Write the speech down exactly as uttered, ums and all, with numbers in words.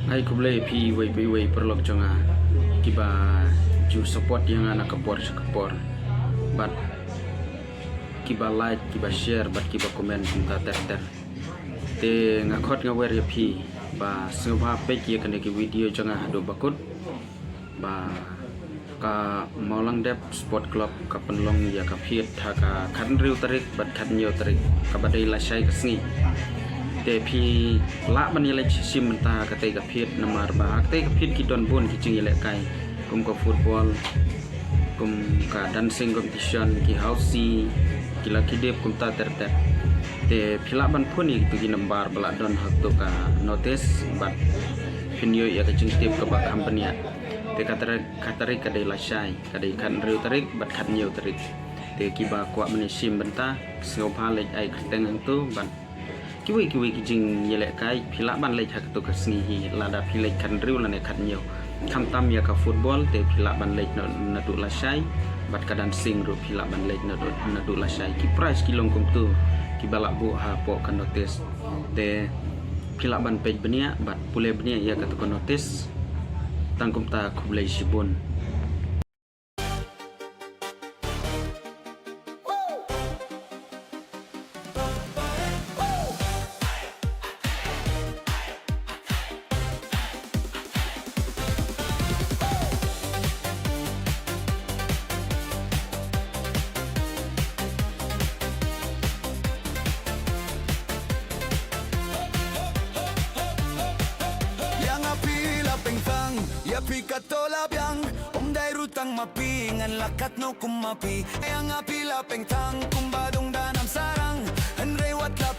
Ai khublei phi wei phi wei paralok jong nga kiba ju support ïa nga na ka por sha ka por. Bad kiba like, kiba share, bad kiba comment kumta ter ter. Te nga khot nga wer ïa phi ba sngewbha peit ïa kane ki video jong nga haduh ba kut. Ba ka Mawlangdep Sport Club ka pynlong ïa ka phiat ha ka khathynriew tarik bad khathynñiew tarik kaba dei lashai ka sngi. Te phi lah ban ïaleit shim bynta katei ka phiat namar ba ha katei ka phiat ki don bun ki jingïalehkai kum ka football, kum ka dancing competition, ki housie, ki lucky dip kumta ter ter. Te phi lah ban phone ïa kitu ki number ba la don ha kato ka notice bad phin ïoh ïa ka jingtip kaba kham bniah. Te ka tarik, ka tarik ka dei lashai, ka dei khathynriew tarik bad khathynñiew tarik. Te kiba kwah ban ïashim bynta sngewbha leit ai kyrteng hangto bad kiwei kiwei ki jingïalehkai phi lah ban leit ha kato ka sngi hi lada phi leit khathynriew lane khathynñiew. Khamtam ïa ka football te phi lah ban leit na, naduh lashai bad ka dancing ruh phi lah ban leit naduh, naduh lashai. Ki prize ki long kumtu kiba la buh hapoh ka notice. Te phi lah ban peit bniah bad pule bniah ïa kato ka notice. Tang kumta khublei shibun. Ïa nga phi la pynthang, ïa phi kato la biang. Ym dei ruh tang ma phi ngan la katno kum ma phi. Ïa nga phi la pynthang kumba dong da nam sarang. Hynrei wat la